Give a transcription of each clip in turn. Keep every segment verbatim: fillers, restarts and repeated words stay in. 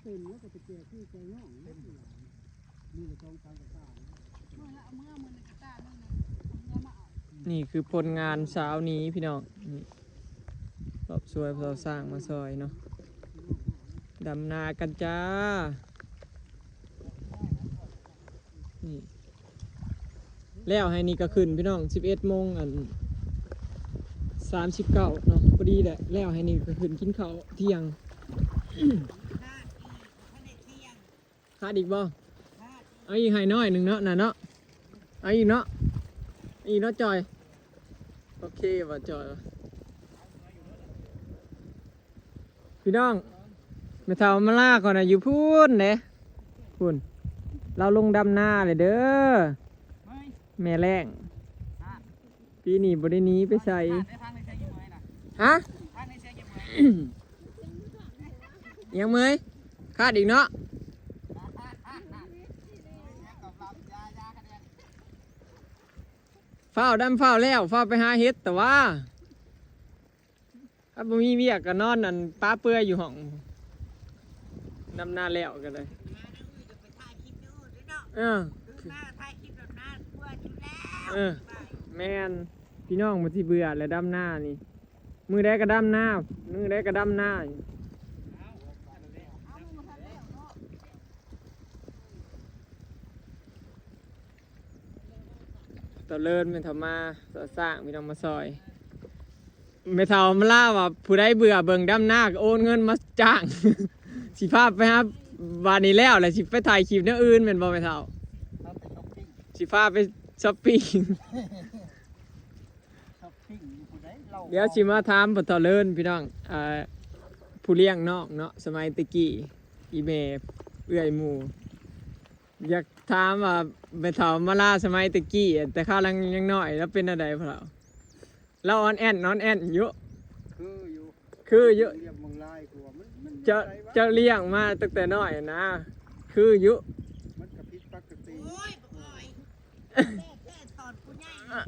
เต็มแล้วก็ไปแจกที่แจกน้องนะ มีแต่สองสามกระต่าย เมื่อละเมื่อมันกระต่ายนั่นนะเอาเมื่อมาเอา นี่คือผลงานเช้านี้พี่น้อง นี่ รอบซวยเราสร้างมาซอยเนาะ ดำนากันจ้า นี่ แล้วให้นี่ก็ขึ้นพี่น้อง สิบเอ็ดโมงอัน สามสิบเก้าเนาะ พอดีแหละ แล้วให้นี่ก็ขึ้นกินข้าวเที่ยง ขาดอีกบ่ เอาอีกให้น้อยหนึ่งเนาะน่ะเนาะ เอาอีกเนาะ อีกเนาะจอย โอเคบ่จอย พี่น้อง แม่เฒ่ามาลาก่อนนะ อยู่พู้นเด้ พู้น เราลงดำนาเลยเด้อ แม่แรง ปีนี้บ่ได้หนีไปไส ฮะ ยังเมื่อย ขาดอีกเนาะ ฟ้าวดำฟ้าวแล้ว ฟ้าวไปหาเห็ดแต่ว่า ถ้าบ่มีเวียกก็นอนนั่นปะเปื่อยอยู่ห้อง ดำนาแล้วก็ได้ เออ เออ แม่น พี่น้องมันสิเบื่อแล้วดำนานี่ มื้อใดก็ดำนา มื้อใดก็ดำนา ตะเลินแม่นเฒ่ามา สาวสร้างพี่น้องมาซอย แม่เฒ่ามาลาว่าผู้ใดเบื่อเบิ่งดำนาก็โอนเงินมาจ้าง สิพาไปหา บาดนี้แล้วแหละสิไปถ่ายคลิปแนวอื่นแม่นบ่แม่เฒ่า พาไปช้อปปิ้ง สิพาไปช้อปปิ้ง ช้อปปิ้งอยู่ผู้ใด เดี๋ยวสิมาถามพ่อเฒ่าเลินพี่น้อง อ่า ผู้เลี้ยงน้องเนาะ สมัยตะกี้ อีแม่เอื้อยหมู่ อยากถามว่าแม่เฒ่ามาลาสมัยตะกี้ แต่ข้าวยังยังน้อย แล้วเป็นอะไรพ่อเฒ่า เราอ่อนแอนอ่อนแอนอยู่ คืออยู่ คืออยู่ เลี้ยงมังลายกลัวมันมัน เจ้า อะไรวะ เจ้าเลี้ยงมาตั้งแต่น้อยนะ คืออยู่ มันก็ผิดปกติ โอ้ยบ่อ่อยแค่แค่ตอนกูใหญ่ น้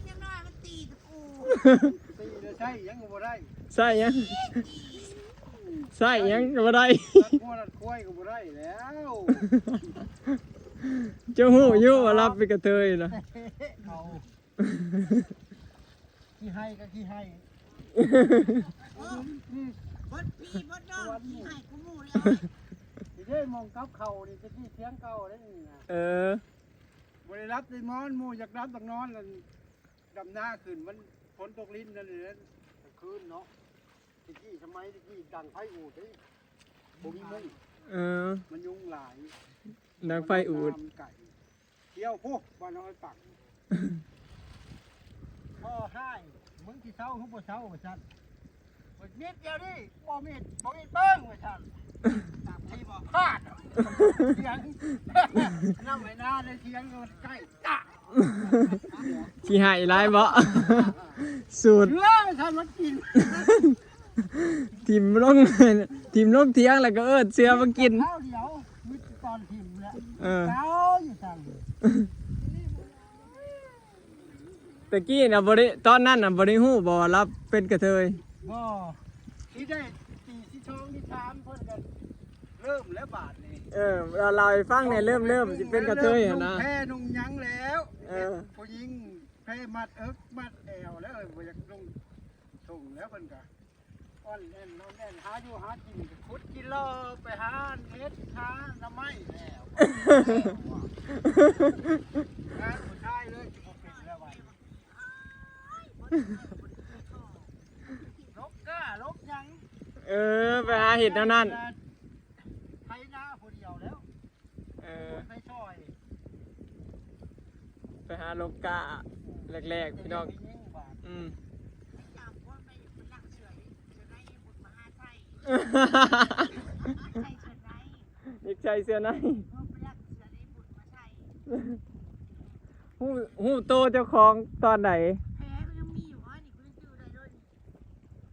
ำยังน้อยมันตีตะกู ตีแล้วใช่ยังบ่ได้ ใช่ยัง ใช่ยังก็บ่ได้ รัดงัวรัดควายก็บ่ได้แล้ว เจ้าฮู้อยู่ว่ารับเป็นกระเทยนะ เอา ขี้ไห้ก็ขี้ไห้ เออ อืม บดพี่บดน้องขี้ไห้กูหมู่เลย สิได้มองกับเขานี่จะขี้เสียงเก่าได้นี่นะ เออ บ่ได้รับได้นอน หมู่อยากรับอยากนอนแล้วดำนาขึ้น มันฝนตกลิ้นนั่นแหละ กลางคืนเนาะ ตะกี้สมัยตะกี้ดังไฟอูดเด้ บ่มีมุ้ง เออ มันยุงหลาย ดังไฟอูด มันไก่ เที่ยวพุ้นบ้านน้อยปัก พ่อให้ มึงสิเซาคือบ่เซาว่าซั่น นิดเดียวนี่ บ่มี บ่มีเบิ่งว่าซั่น ตามที่บอกพลาด เสียง นำไว้หน้าเลย เสียงมันใกล้ จ้ะ ขี้ไห้หลายบ่ สูตร เชื่อว่าซั่นมันกิน ถิ่มลง ถิ่มลงเถียงแล้วก็เอิ้นเสือมากิน ข้าวเดียว มีตอนถิ่มแล้ว เออ เช้าอยู่ซั่น ตะกี้น่ะบ่ได้ ตอนนั้นน่ะบ่ได้ฮู้บ่ว่าลาวเป็นกระเทย บ่ ที่ได้ตีที่ท้องที่ถามเพิ่นกัน เริ่มแล้วบาดนี้ เออ เราเล่าให้ฟังแหน่ เริ่ม เริ่มสิเป็นกระเทยหั่นนะ นุ่งแพนุ่งหยังแล้ว เออ ผู้หญิงแพมัดเอิกมัดแอวแล้ว บ่อยากลงส่งแล้วเพิ่นก็ อ่อนแอนนอนแอนหาอยู่หากินก็ขุดกิโลไปหาเห็ดหาหน่อไม้แล้ว งานผู้ชายเลยจะบ่เป็นแล้ววัน ลกกล้าลกหยัง เออ ไปหาเห็ดแนวนั้น ไถนาผู้เดียวแล้ว เออ ไปช่อย ไปหาลกกล้าแรกๆ พี่น้อง แต่ยังมียิ่งบาด อืม ใส่เสื้อใน อยากใส่เสื้อใน ฮู้ ฮู้โตเจ้าของตอนไหน แผลมันยังมีอยู่ อ๋อ นี่กูยังจื้อได้เลย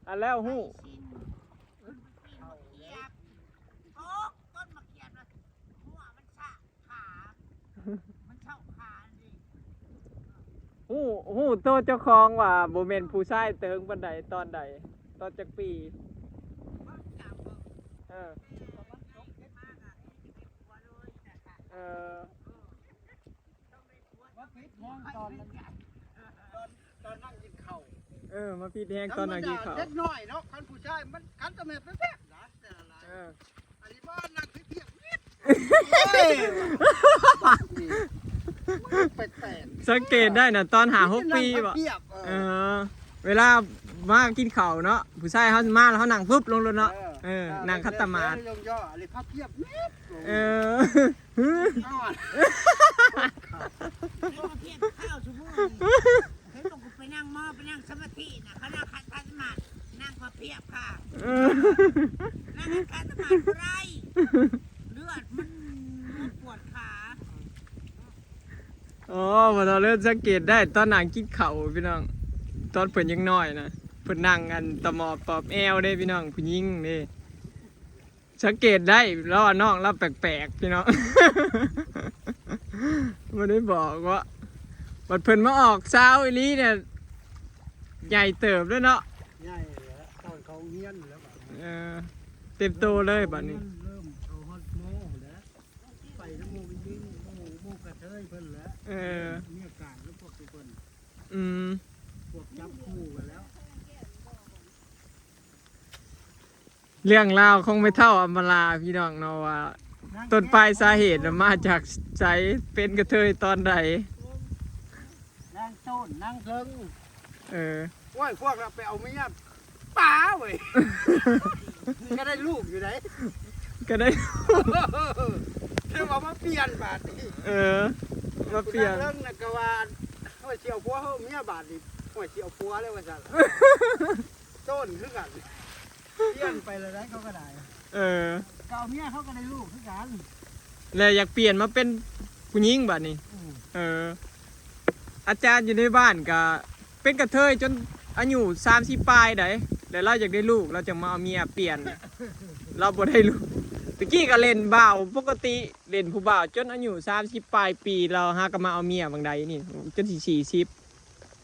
อันแล้วฮู้ ใส่ชิ้น มันปีนมะเขียบ ตกต้นมะเขียบนะ หัวมันสะขา มันเสาะขาดิ ฮู้ ฮู้โตเจ้าของว่าบ่แม่นผู้ชายเติงปานใดตอนใด ตอนจักปี มัน เออ เออ ว่าผิดแฮงตอนนั้น ตอน ตอนนั่งกินข้าว เออ มาผิดแฮงตอนนั่งกินข้าว เด็กน้อยเนาะ คันผู้ชายมัน คันจะแม่นเป็นแบบนะ แต่ละ เออ อันนี้บ้านนั่งเพียบๆ เฮ้ย แปลกๆ สังเกตได้นะ ตอนห้าหกปีบ่ เพียบๆ เออ เออ เวลามากินข้าวเนาะ ผู้ชายเขามาแล้วเขานั่งปุ๊บลงรถเนาะ เออ เออ นั่งขัดสมาธิ ลงย่อ อันนี้พับเพียบนิดลง เออ นอน เพียบข้าวชั่วโมง เห็นบอกกูไปนั่งหม้อ ไปนั่งสมาธินะ เขานั่งขัดสมาธิ นั่งพับเพียบค่ะ เออ นั่งขัดสมาธิบ่ได้ เลือดมัน มันปวดขา อ๋อ บ่ต้องเริ่มสังเกตได้ตอนนั่งกินข้าวพี่น้อง ตอนเพิ่นยังน้อยนะ เพิ่นนั่งอันตะหมอบปอบแอวเด้พี่น้อง ผู้หญิงเด้ สังเกตได้แล้วว่าน้องเราแปลกๆ พี่น้อง บ่ได้บอกว่า บัดเพิ่นมาออกสาวอีหลีเนี่ย ใหญ่เติบแล้วเนาะ ใหญ่แล้ว ตอนเขาเฮียนแล้วบัดนี้ เออ เต็มโตเลยบัดนี้ เริ่มเขาฮอดม.หก แล้ว ไปนำหมู่ยิง หมู่ หมู่กระเทยเพิ่นแหละ เออ มีอาการแล้วพวกเพิ่น อืม พวกจับคู่กันแล้ว เรื่องราวของแม่เฒ่าอำมาลาพี่น้องเนาะว่า ต้นปลายสาเหตุน่ะมาจากไส เป็นกระเทยตอนใด นางโต้น นางเทิง เออ โอ้ย พวกเราไปเอาเมียป๋าเว้ย ก็ได้ลูกอยู่ได๋ ก็ได้ คือว่ามาเปลี่ยนบาดนี้ เออ มาเปลี่ยน นางเทิงน่ะก็ว่า โอ้ย สิเอาผัวเฮาเมียบาดนี้ โอ้ย สิเอาผัวแล้วว่าซั่น โต้นคือกัน เปลี่ยนไปแล้วได้เขาก็ได้ เออ ก็เอาเมียเขาก็ได้ลูกคือกัน แล้วอยากเปลี่ยนมาเป็นผู้หญิงบัดนี้ อืม เออ อาจารย์อยู่ในบ้านก็เป็นกระเทยจนอายุสามสิบปลายได๋ แล้วเราอยากได้ลูก เราจั่งมาเอาเมียเปลี่ยน เราบ่ได้ลูก ตะกี้ก็เล่นบ่าวปกติ เล่นผู้บ่าวจนอายุสามสิบปลายปี เราหาก็มาเอาเมียบางใดนี่ จนสิสี่สิบ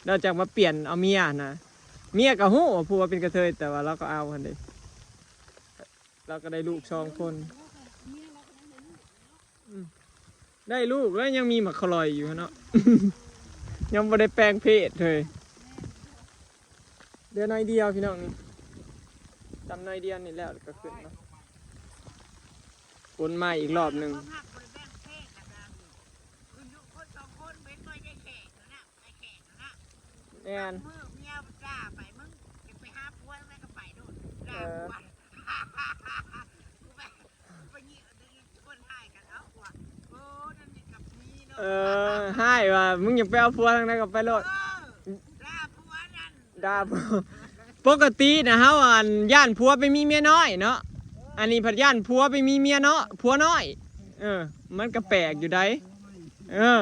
เราจั่งมาเปลี่ยนเอาเมียนะ เมียก็ฮู้ว่าผัวเป็นกระเทย แต่ว่าเราก็เอาหั่นเด้ เราก็ได้ลูกสองคน อืม ได้ลูกแล้วยังมีหมากคลอยอยู่เนาะ ยังบ่ได้แปลงเพศเลย เหลือน้อยเดียวพี่น้องนี่ จำน้อยเดียวนี่แล้วก็ขึ้นมา ฝนมาอีกรอบหนึ่ง ความฮักบ่ได้แบ่งเพศกันนะ คืออยู่คนสองคน เว้นไว้ได้แขกนั่นน่ะ ไอ้แขกนั่นน่ะ แม่น มื้อเมียด่าไป มึงจะไปหาผัวทางใดก็ไปโลด ด่าผัว เออ กูไป กูไปยิง คนหายกัน เอ้าผัว โอ้ นั่นนี่กับมีเนาะ เออ หายว่า มึงอยากไปเอาผัวทางใดก็ไปโลด เออ ด่าผัวนั่น ด่าผัว ปกตินะเฮาอันย้านผัวไปมีเมียน้อยเนาะ อันนี้ผัดย้านผัวไปมีเมียเนาะ ผัวน้อย เออ มันก็แปลกอยู่ได๋ เออ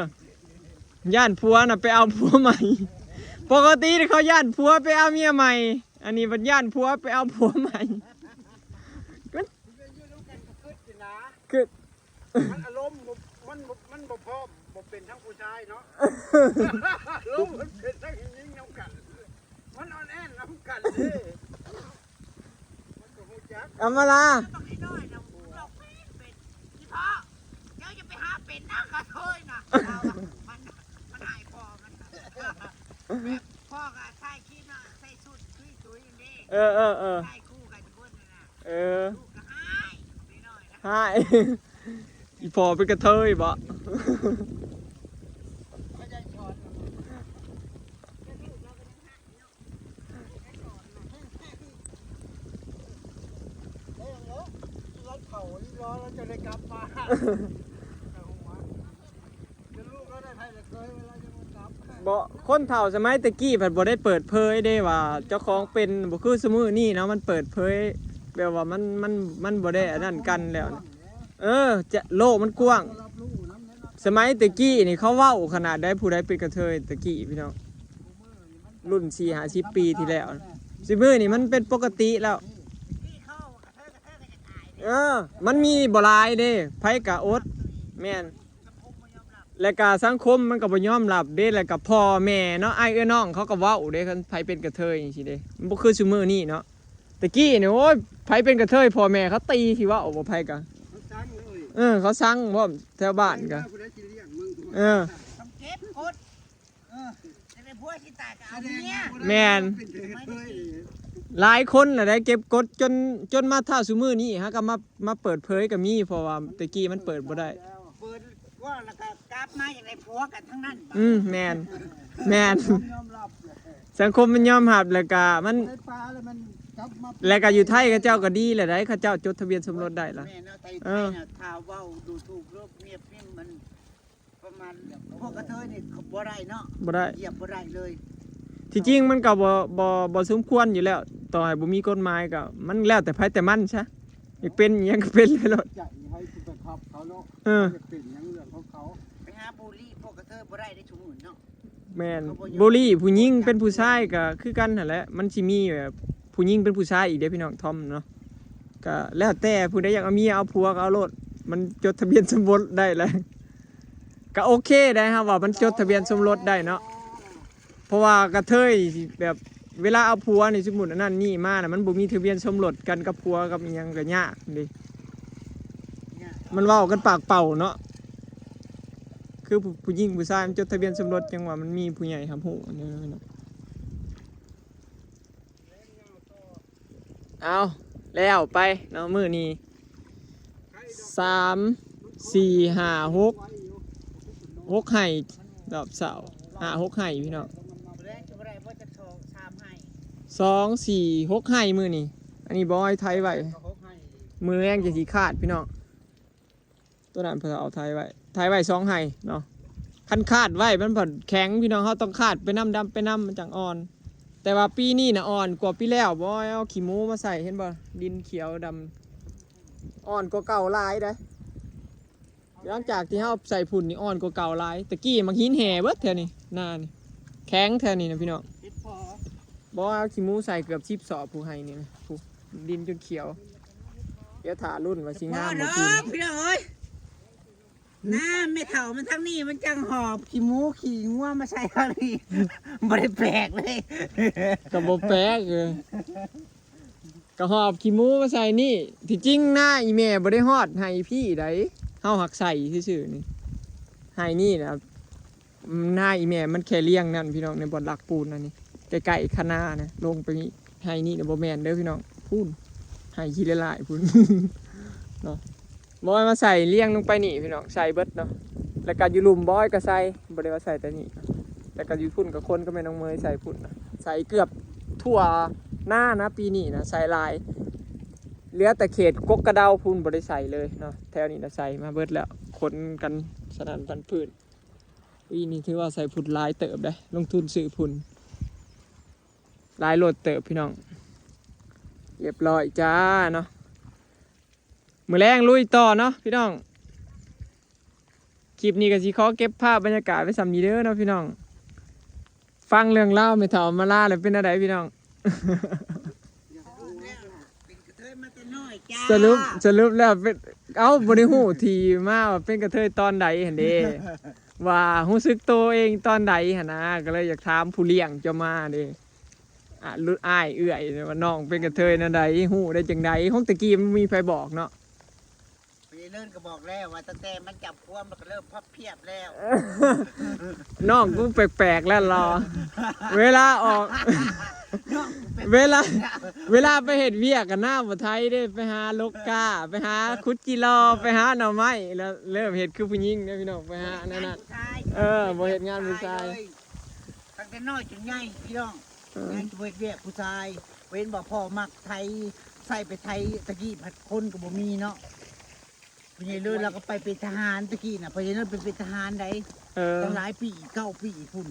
ย้านผัวน่ะไปเอาผัวใหม่ ปกติเขาย้านผัวไปเอาเมียใหม่ อันนี้ผัดย้านผัวไปเอาผัวใหม่ มัน คือ มันอารมณ์บ่ มันบ่ มันบ่พร้อม บ่เป็นทั้งผู้ชายเนาะ อารมณ์มันเป็นทั้งหญิงนำกัน มันอ่อนแอนนำกันเด้ มันก็ฮู้จัก อำมาลา บักน้อยๆน่ะ มึงลองเป็น เป็น อีพ่อ เจ้าอย่าไปหาเป็นนะ กระเทยน่ะ เราอะ มัน มันหายคอมัน แบบพ่อก็ใส่ขี้เนาะ ใส่ชุดชุยๆอย่างนี้ เออ เออ เออ ใส่คู่กันทุกคนน่ะนะ เออ ลูกก็หาย บักน้อยๆนะ หาย อีพ่อเป็นกระเทยบ่ เอ้ยเนาะ ที่รถเขาอีกล้อแล้วจะได้กลับมา จะลูกแล้วได้ไผจะเคยเวลาจะมากลับ บ่ คนเฒ่าสมัยแต่กี้เพิ่นบ่ได้เปิดเผยเด้ว่าเจ้าของเป็น บ่คือซุมื้อนี้เนาะ มันเปิดเผย แบบว่ามัน มัน มันบ่ได้อันนั้นกันแล้วนะ เออ จะ โลกมันกว้าง สมัยแต่กี้นี่เขาเว้าขนาดใด ผู้ใดเป็นกระเทยแต่กี้พี่น้อง รุ่นสี่ห้าสิบปีที่แล้ว ซุมื้อนี่มันเป็นปกติแล้ว เออ มันมีบ่หลายเด้ ไผก็อด แม่น และก็สังคมมันก็บ่ยอมรับเด้ และก็พ่อแม่เนาะ อ้ายเอื้อยน้องเขาก็เว้าเด้ คันไผเป็นกระเทยจังซี้เด้ มันบ่คือซุมื้อนี้เนาะ แต่กี้เนี่ย โอ้ย ไผเป็นกระเทย พ่อแม่เขาตีสิเว้าบ่ ไผกะ เขาสั่งเลย เออ เขาสั่งพร้อมแถวบ้านกะ ผู้ใดสิเลี้ยงมึง เออ ต้องเก็บกดเออจะเป็นผัวสิตายก็เอาเมีย แม่น เป็นกระเทย หลายคนน่ะได้เก็บกดจน จนมาเท่าซุมื้อนี้ฮะ ก็มา มาเปิดเผยก็มี เพราะว่าแต่กี้มันเปิดบ่ได้ เปิดว่าแล้วก็กลับมาอย่างไรผัวกันทั้งนั้น อืม แม่น แม่น ยอมรับเลย สังคมมันยอมรับแล้วก็มัน ในป่าแล้วมันกลับมา แล้วก็อยู่ไทยเขาเจ้าก็ดีแหละได้ เขาเจ้าจดทะเบียนสมรสได้ละ แม่นเนาะไทย เออ ไทยน่ะถ้าเว้าดูถูกโลกเมียพิมพ์มันประมาณพวกกระเทยนี่บ่ได้เนาะ บ่ได้ เหยียบบ่ได้เลย ที่จริงมันก็บ่ บ่ บ่สมควรอยู่แล้ว ต่อให้บ่มีกฎหมายก็ มันแล้วแต่ไผแต่มันซะ อยากเป็นอิหยังก็เป็นเลยโลด ใหญ่ให้คุณไปขับเขาเนาะ เออ จะเป็นอย่างเรื่องของเขา ไปหาบูลลี่พวกกระเทยบ่ได้ได้ชุมอื่นเนาะ แม่น บูลลี่ผู้หญิงเป็นผู้ชายก็คือกันหั่นแหละ มันสิมีแบบผู้หญิงเป็นผู้ชายอีกเด้พี่น้อง ทอมเนาะ ก็แล้วแต่ผู้ใดอยากเอาเมียเอาผัวก็เอาโลด มันจดทะเบียนสมรสได้แล้ว ก็โอเคได้ครับ ว่ามันจดทะเบียนสมรสได้เนาะ เพราะว่ากระเทยแบบเวลาเอาผัวนี่ สมมุติอันนั้นนี่มาน่ะ มันบ่มีทะเบียนสมรสกันกับผัวกับอิหยังก็ยากเด้ เนี่ย มันเว้ากันปากเปล่าเนาะ คือผู้ ผู้หญิงผู้ชายมันจดทะเบียนสมรสจั่งว่ามันมีผู้ใหญ่รับรู้อันนี้เนาะ เอาแล้วไปเนาะ มื้อนี้ สาม สี่ ห้า หก หกไฮ่ รอบเช้า ห้า หกไฮ่พี่น้อง แรกจะบ่ได้บ่จะสองสามให้ สอง สี่ หกไฮ่มื้อนี้ อันนี้บอยไถไว้ ก็หกให้ มื้อแรงจะสิขาดพี่น้อง ตัวนั้นเพิ่นเอาไถไว้ ไถไว้สองไฮ่เนาะ คันขาดไว้มันผัดแข็งพี่น้อง เฮาต้องขาดไปนำ ดำไปนำมันจั่งอ่อน แต่ว่าปีนี้น่ะอ่อนกว่าปีแล้ว บ่เอาขี้หมูมาใส่ เห็นบ่ ดินเขียวดำ อ่อนกว่าเก่าหลายเด้ หลังจากที่เฮาใส่ฝุ่นนี่อ่อนกว่าเก่าหลาย ตะกี้หมากหินแห่เบิดแถวนี้ นานี่ แข็งแถวนี้นะพี่น้อง เฮ็ดพอ บ่เอาขี้หมูใส่เกือบสิบสอบผู้ไฮ่นี่นะ ผู้ ดินจนเขียว เดี๋ยวถ่ารุ่นว่าสิงามบ่ เด้ กิน อพี่น้องเอ้ยหน้าแม่เฒ่ามันทั้งนี้มันจังหอบขี้หมูขี้งัวมาใส่ทางนี้บ่ได้แปลกเลย ก็บ่แปลกเออ ก็หอบขี้หมูมาใส่นี่ ที่จริงหน้าอีแม่บ่ได้ฮอดไฮ่พี่ใด เฮาหักใส่ซื่อๆนี่ ไฮ่นี่นะ อืม หน้าอีแม่มันแค่เลี้ยงนั่นพี่น้อง ในบ่อนหลักปูนนั่นนี่ ใกล้ๆคะนานะ ลงไปนี่ ไฮ่นี่นะบ่แม่นเด้อพี่น้อง พู้น ไฮ่ขี้ละลายพู้น เนาะ บ่เอามาใส่เลี้ยงลงไปนี่พี่น้อง ใส่เบิดเนาะ แล้วก็อยู่ลุ่มบอยก็ใส่ บ่ได้ว่าใส่แต่นี่ แล้วก็อยู่พุ่นกับคนก็แม่น้องเมยใส่พุ่นนะ ใส่เกือบทั่วหน้านะปีนี้นะ ใส่หลาย เหลือแต่เขตกกกระเดาพุ่นบ่ได้ใส่เลยเนาะ แถวนี้นะใส่มาเบิดแล้ว คนกันสนั่นพันธุ์พื้น ปีนี้ถือว่าใส่พุ่นหลายเติบได้ ลงทุนซื้อพุ่น หลายโลดเติบพี่น้อง เรียบร้อยจ้าเนาะ มื้อแรงลุยต่อเนาะพี่น้อง คลิปนี้ก็สิขอเก็บภาพบรรยากาศไว้ส่ำนี้เด้อเนาะพี่น้อง ฟังเรื่องราวแม่เฒ่ามาลาแล้วเป็นจั่งใดพี่น้อง เป็นกระเทยมาแต่น้อยจ้า สรุป สรุปแล้วเป็น เอ้า บ่ได้ฮู้ที่มาว่าเป็นกระเทยตอนใดหั่นเด้ ว่ารู้สึกตัวเองตอนใดหั่นนะ ก็เลยอยากถามผู้เลี้ยงเจ้ามาเด้ อ่ะ รุ่นอ้ายเอื้อยว่าน้องเป็นกระเทยแนวใด ฮู้ได้จั่งใด ของตะกี้มันมีไผบอกเนาะ ไปเลินก็บอกแล้วว่าตั้งแต่มันจับความมันก็เริ่มพับเพียบแล้ว น้องกูแปลกๆแล้วรอ เวลาออก เวลา เวลาไปเฮ็ดเวียกกันหน้าบ่ไทยเด้ ไปหาลกกา ไปหาขุดจิลอ ไปหาหน่อไม้ แล้วเริ่มเฮ็ดคือผู้หญิงนะพี่น้อง ไปหานั่นน่ะ ผู้ชาย เออ บ่เฮ็ดงานผู้ชาย เลยตั้งแต่น้อยจนใหญ่พี่น้อง เออ ยังจะเฮ็ดเวียกผู้ชาย เว้นบ่พ่อมักไทย ใส่ไปไทยตะกี้ผัดคนก็บ่มีเนาะ พี่ใหญ่เลยเราก็ไปเป็นทหารตะกี้น่ะ พี่ใหญ่เลยไปเป็นทหารได้ เออ ตั้งหลายปี เก้าปีพุ่น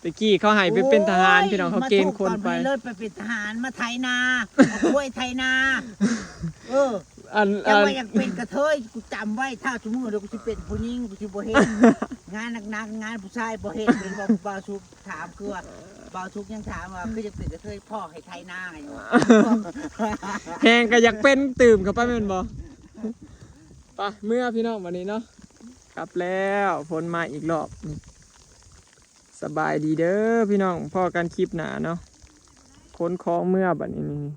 ตะกี้เขาให้ไปเป็นทหารพี่น้อง เขาเกณฑ์คนไป มาส่งตอพี่ใหญ่เลยไปเป็นทหารมาไถนาเอากล้วยไถนา เออ อัน แต่ อัน ว่ายังเป็นกระเทยกูจำไว้ ถ้าสมมติว่ากูสิเป็นผู้หญิงกูสิบ่เฮ็ด งานหนักๆงานผู้ชายบ่เฮ็ด เป็นบ่บ่าวสุกถามคือว่าบ่าวสุกยังถามว่าคือยังเป็นกระเทยพ่อให้ไถนาให้อยู่ แฮงก็อยากเป็นตื่มเข้าไปแม่นบ่ ไปเมือพี่น้องบัดนี้เนาะ กลับแล้ว ฝนมาอีกรอบนี่ สบายดีเด้อพี่น้อง พ้อกันคลิปหน้าเนาะ ขนของเมือบัดนี้นี่